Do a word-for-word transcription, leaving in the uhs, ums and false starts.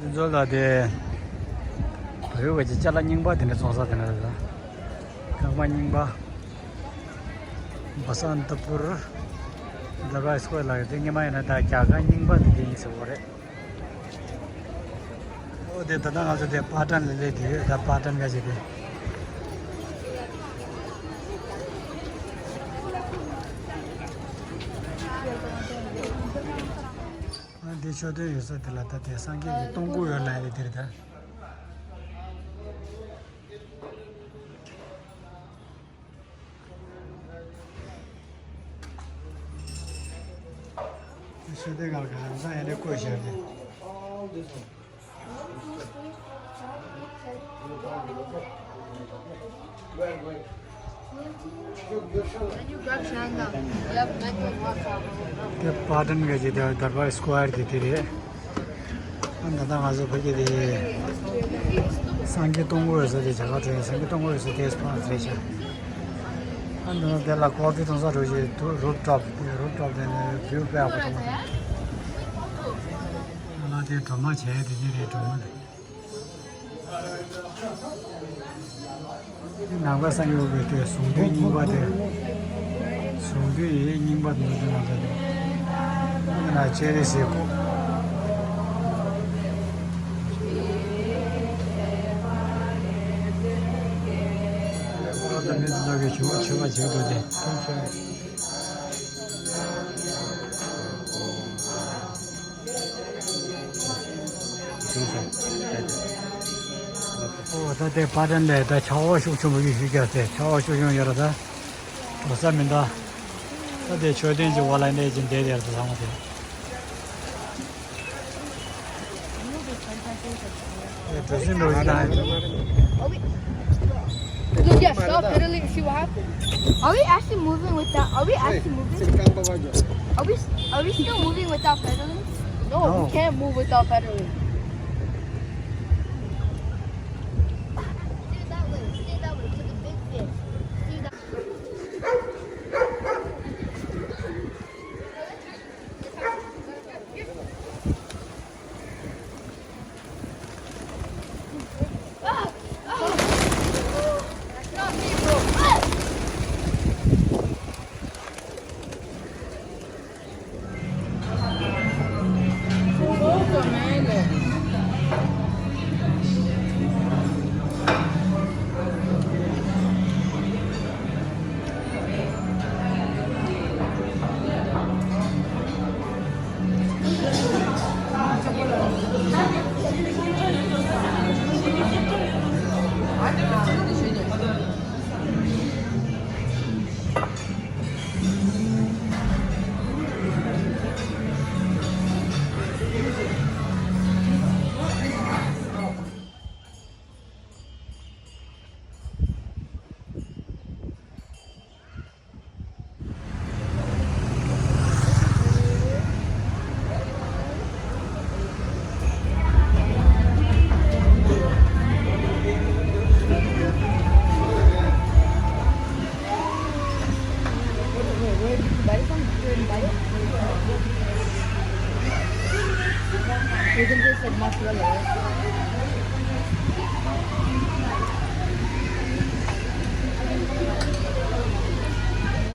འདི་ཚོ་ལ་དེ། བོད་པའི་ཅ་ལག་རྙིང་པ་དེ་འདྲ་བཙོང་ས་དེ་འདྲ་རེད་ད། རྐང་པ་རྙིང་པ། བ་སན་ཏ་པུར། དར་བྷ་སྐོར་ལ་ཡོད་དེ་སྔོན་མ་ཡིན་ན་ད་རྒྱ་གར་རྙིང་པ་དེ་འདྲ་ཡིན་ཟེར་བ་རེད། ཨོ་དེ་ད་ལྟ་ང་ཚོ་དེ་པ་ཊན་ལ་སླེབས་དུས་ད་པ་ཊན་ག་ཅིག་དེ། ཨ་འདི་མཆོད་རྟེན་ཡོད་ས་དེ་ལ་ད་དེ་སངས་རྒྱས་ཀྱི་སྟོང་སྐུ་ཡོད་ལབ་ཡ་དེ་རེད་ད། མཆོད་རྟེན་སྒང་ལ་གང་ས་ཡ་ནས་བཀོད་བཞག་གི། དེ་པ་ཊན་ག་ཅིག་དེ་དར་བྷ་སྐོར་དེ་དེ་རེད། ཨ་ད་ལྟ་ང་ཚོ་བོད་ཀྱི་དེ་སངས་རྒྱས་སྟོང་སྐུ་ཡོད་ས་དེ་བྱ་དགའ་སྤྲོད་ཡོད་སངས་རྒྱས་སྟོང་སྐུ་ཡོད་ས་དེ་ཕར་རེད་ཤག་ཨ་ནི་དེ་ལ་ཀོ་ཕི་འཐུང་ས་འགྲོ་ཞིག་རུབ་ཊོབ་དེ་རུབ་ཊོབ་དེ་ནས་བིའུ་དཔེ་ཡག་པོ་མཐོང་གི་འདུག་ཨ་ལ་དེ་སྒྲོལ་མ་བྱས་དེ་གཉིས་རེད་སྒྲོལ་མ་དེ། དེ་ནང་པ་སངས་རྒྱས་པའི་དེ་གཟུངས་བསྡུས་རྙིང་པ་དེ། གཟུངས་བསྡུས་ཡིག་རྙིང་པ་དེ་ཚོ་ནང་པ་དེ། ཨ་ནི་ལྕགས་རི་ཟེར་ཁོ། ཨ་ད་མི་དེ་ཚོ་གི་ཞུ་བ་ཆེ་བ་བྱེད་འདུག་དེ་ཐུགས་རྗེ་ཆེ། ཨོ་ད་དེ་པ་ཊན་ལས་ད་ཆར་པ་ཤུགས་ཆེན་པོ་ཞིག་ཞུ་རྒྱུ་དེ་ཆར་པ་ཤུགས་ཆེན་ཡོད་ར་ད། འགྲོ་ས་མི་འདུག་ད་དེ་མཆོད་རྟེན་གྱི་འོག་ལ་གནས་ཀྱི་འདས་དེར་ད་ཚང་མ་དེ། ཨེ་གྲོ་སིན་འགྲོ་ཡིན་ན། Are we? Look, yeah, stop pedaling, see what happens. Are we actually moving without? Are we actually moving? Are we? Are we still moving without pedaling? No, no, we can't move without pedaling. Stay that way. Stay that way. Take a big step. Stay that. You can taste like mozzarella, right?